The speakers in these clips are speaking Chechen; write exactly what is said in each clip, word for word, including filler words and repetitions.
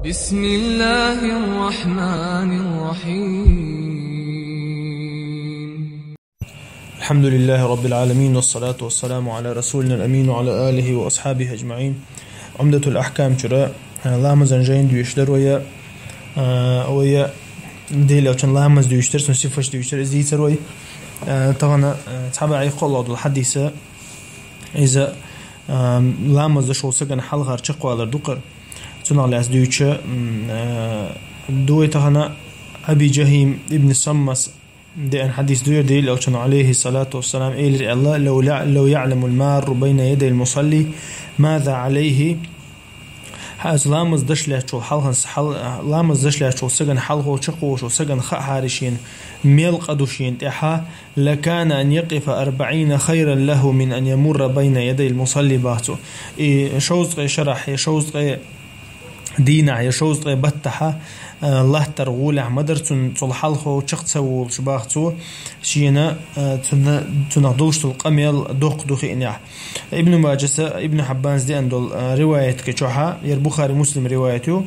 بسم الله الرحمن الرحيم. الحمد لله رب العالمين، والصلاة والسلام على رسولنا الأمين وعلى آله وأصحابه أجمعين. عمدة الأحكام чура, э, ламазан жайна дуьйцуш дар вай, э, вай Делан элчан ламаз дуьйцуш дар, цун сифаташ дуьйцуш дар, иза дийцар вай. Э, тахана, э, цхьа бӀаьи кхоалагӀа дола хьадис, иза, э, ламаз деш волча сагана хьалхара чакхвалар ду-кх. Цунах лаьца дуьйцуш, м, э, ду вай тахана. Аби Жахьим ибн Саммас деана хьадис ду ер, Делан элчано, عليه الصلاة والسلام, элира аьлла: «لو لع-، لو يعلم المار بين يدي المصلي ماذا عليه». Хьа, из ламаз деш лаьттачул хьалха, хьал-, ламаз деш лаьттачул сагана хьалха чакхволаш волча сагана хаа хьара шена мел къа ду шена тӀехьа, «لكان أن يقف أربعين خيرا له من أن يمر بين يدي المصلي», бах цо. И шовзткъе шарахь, е шовзткъе дийнахь, е шовзткъе баттахьа, э, латтар гӀолехь ма дара цунна, цул хьалха чакх ца волаш, бах цо, шена, э, цунна, цунах долаш дола къа мел доккха ду хиънехь. Ибн Маджас, Ибн Хьиббанас деана дола, э, риваятка чухьа, ер Бухари, Муслим риваят ю,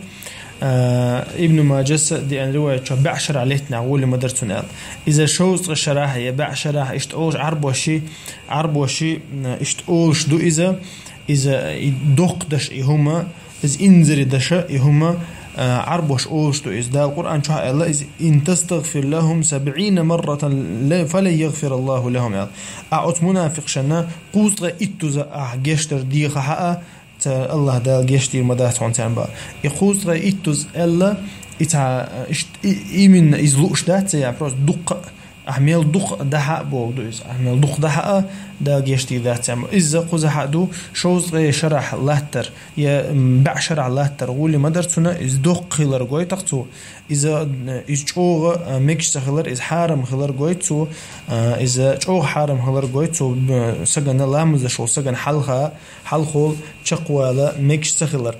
э, Ибн Маджас деана риваят чухьа бӀаь шарахь лаьттинехь гӀоле ма дара цунна аьлла. Иза шовзткъе шарахь, е бӀаь шарахь, иштта олуш Ӏарбоша, Ӏарбоша, м, иштта олуш ду иза, иза, и доккха деш и хӀума, иза инзаре деш и хӀума, а, Ӏарбоша олуш ду иза. Дала Къуръан чухьа аьлла иза: «إن تستغفر لهم سبعين مرة ل-، فلن يغفر الله لهم», аьлла. Ахь оцу мунафикъашна кхузткъе иттуза ахь гечдар дехахьа а, ца-, АллахӀ Дала гечдийр ма дац хьуна царна, бах. И кхузткъе иттуза аьлла, и цхьа, а, ишт-, и-, именно иза лууш дац, я просто дуккха а, ахь мел дукха а дахьа а бохург ду иза. Ахь мел дукха дахьа а, Дала гечдийр дац царна. Иза кхузахьа а ду, шовзткъе шарахь латтар, е, м, бӀаь шарахь латтар гӀоле ма дара цунна, иза доккха хилар гойту-кх цо. Иза, э, иза чӀогӀа, э, мегаш ца хилар, иза хьарам хилар гойту цо, э, иза чӀогӀа хьарам хилар гойту цо, э, сагана, ламаз деш волча сагана хьалха, хьалхо чакхвала мегаш ца хилар.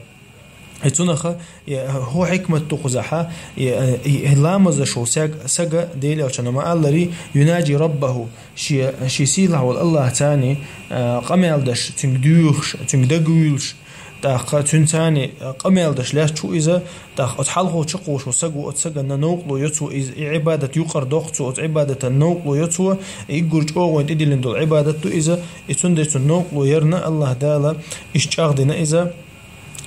И цунах, э, хӀун хьикмат ду кхузахьа, э, э, э, ламаз деш волча саг-, сага Делан элчано ма-аллара: «يناجي ربه», шен, шен сийлахь волу АллахӀаца, э, къамел деш, цуьнга доьхуш, цуьнга дагавуьйлуш, тӀаккха цуьнца, э, къамел деш лаьтташ ву иза, тӀаккха оцу хьалха чакхволуш волу саг ву, оцу сагана новкъарло йо цо, иза, и Ӏибадат юкъара доккху цо, оцу Ӏибадатан новкъарло йо цо, и уггар чӀогӀа вайна тӀедиллина долу Ӏибадат ду иза, и цундела цунна новкъарло ярна АллахӀ Дала, иштта чӀагӀдина иза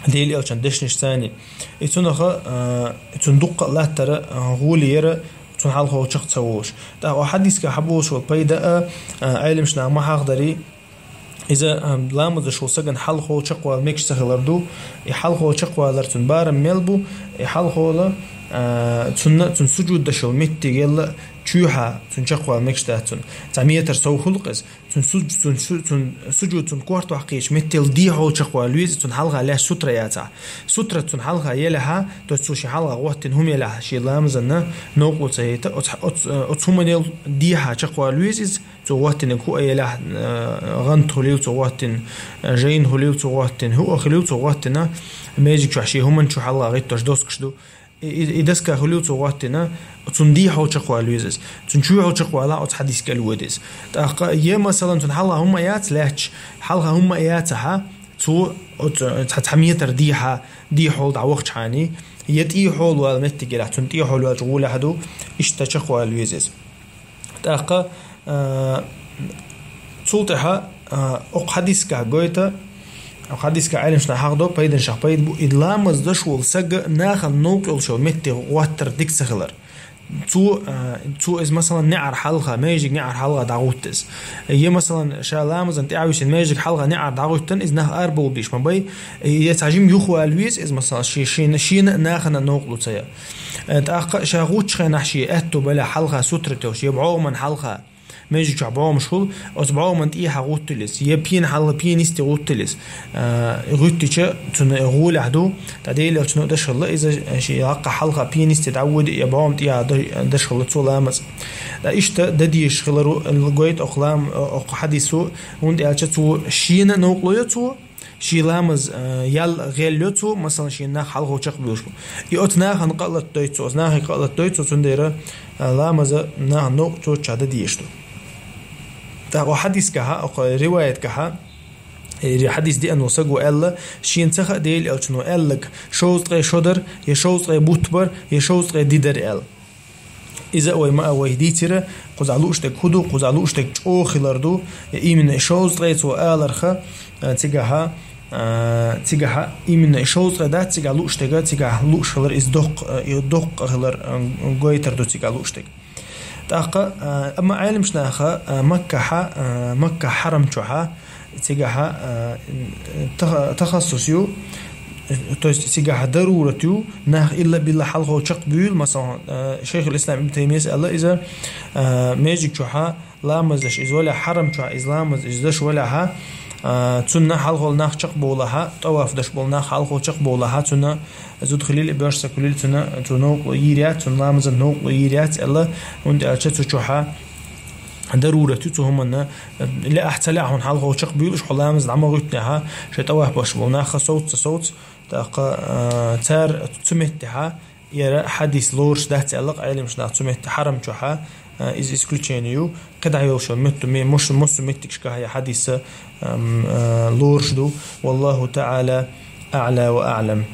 Делан элчан дешнашца. И цунах, а, цунна дуккха а латтара, а, гӀоле яра, цунна хьалха чакх ца волуш. ТӀаккха хьадисехь болуш болу пайда а, а, Ӏеламнаха ма хьахдарий, иза, а, ламаз деш волу сагана хьалха чакхвала мегаш ца хилар ду, и хьалха чакхвалар цунна барам мел бу, и хьалхо, а, цунна, цунна сужуд деш йолу меттигел чоьхьа цунна чакхвала мегаш дац цунна. Цхьа метр сов хуьлу-кх иза. Цунна суж-, цунна су-, цунна сужуд, цунна корта ваккхийчу меттел дехьо чакхвала веза, цунна хьалха лаьцна сутра яцахь. Сутра цунна хьалха елахьа, то есть цо шен хьалха гӀоттина хӀума елахь, шен ламазанна новкъарло ца яйта, оцу, оцу, оцу хӀуманел дехьа чакхвала веза иза, цо гӀоттинарг хӀуъа елахь, э, гӀант хуьлийла цо гӀоттина, э, жайна хуьлийла цо гӀоттина, хӀуъа хуьлийла цо гӀоттина, межиг чохь шен хӀуманна чу хьалха гӀиттош доскаш ду. И, и, и доска хуьлийла цо гӀоттина, цунна дехьо чакхвала веза иза. Цунна чоьхьо чакхвалахь, оцу хьадисехь аьлла веза иза. ТӀаккха, е, масалан, цунна хьалха хӀума яц лаьтташ, хьалха хӀума яцахьа, цо оцу, цхьа, цхьа метр дехьа, дехьо дӀавахчахьана, е тӀехьо вала меттиг елахь, цунна тӀехьо ваьлча гӀолехь ду, иштта чакхвала веза иза. ТӀаккха, а, цул тӀаьхьа, а, окху хьадисехь гойту, окху хьадисехь Ӏеламнаха хьахдо, пайданашах пайда бу, и ламаз деш волу саг нахана новкъа йолуш йолу метте гӀоттар дика ца хилар. Цо, а, цо иза, масалан, неӀар хьалха, межиг неӀар хьалха дӀагӀутту иза. Е, масалан, ша ламазан тӀаьхьа висина межиг хьалха неӀар дӀагӀуттун, иза нах арабовла дийш ма бай. Е цхьа жима юхавала веза иза, масалан, ши-, шена, шена а нахана а новкъарло ца ян. Э, тӀаккха ша гӀуттучу хенахь шен аьтто балахь хьалха сутра тевш, е бӀогӀаман хьалха, межиг чохь бӀогӀамаш хуьлу, оцу бӀогӀаман тӀехьа гӀуттуьйту иза, е пена хьалха, пена йисте гӀуттуьйту иза. Э, гӀуьттича, цунна гӀолехь ду, ткъа Делан элчано деш хилла иза, шен лакха хьалха пена йисте дӀавоьду, е бӀогӀам тӀехьа д-, деш хилла цо ламаз. Ткъа иштта дан дезаш хилар гойту окху лам-, окху хьадисо, хӀунда аьлча цо шена новкъарло йо цо, шен ламаз, а, ял гӀелйо цо, масалан, шен нах хьалха чекхбуьйлуш бу. И оцу нахана къа а латадойту цо, оцу нахе къа а латадойту цо, цундела, а, ламаза нахана новкъа цо чохь дан дезаш ду. ТӀаккха хьадисехь, окху риваятехь, Э, хьадис деана волу саго аьлла, шена ца хаьа Делан элчано аьлларг шовзткъе шо дар, я шовзткъе бутт бар, я шовзткъе ди дар аьлла. Иза а вай ма а вай дийцира, кхузахь лууш дерг хӀун ду, кхузахь лууш дерг чӀогӀа хилар ду, я именно и шовзткъе цо аларха, а, цигахьа, а, цигахьа именно и шовзткъе дац цигахь лууш дерг, цигахь лууш хилар иза доккха, а, и доккха хилар, а, гойтар ду цигахь лууш дерг. ТӀаккха, а, амма Ӏеламчу наха, а, Маккахьа, а, Макка хьарам чохьа, цигахьа, а, таха-, тахассус ю, то есть цигахьа дарурат ю, нах илла-билла хьалхо чекхбуьйлу, масалан, а, Шайхул-Ислам Ибн Таймияс аьлла иза, а, межиг чохьа ламаз даш иза валахь, хьарам чохьа иза ламаз иза даш валахьа, а, цунна хьалхо нах чекхбовлахьа, тӀаваф даш болу нах хьалхо чекхбовлахьа, цунна зуда хилийла, боьрша стаг хилийла, цунна цу новкъарло йийр яц, цунна ламазан новкъарло йийр яц аьлла, хӀунда аьлча цу чохьа дарурат ю цу хӀуманна, лаахь ца лаахь хьуна хьалхо чекхбуьйлуш, хьо ламаз дӀа ма гӀуьттинехьа, шайн тӀаваф беш болу нахха совца ца совца, тӀаккха, а, цара цу меттехьа, яра хьадис лоруш дац аьлла-кх Ӏеламчу наха цу метте хьарам чохьа, а, иза исключение ю, кхидӀа йолуш йолу метта ме-, муш-, массо а меттигашкахь я хьадиса, ам, а, лоруш ду. Валлаху та'ала а'ла ва а'лам.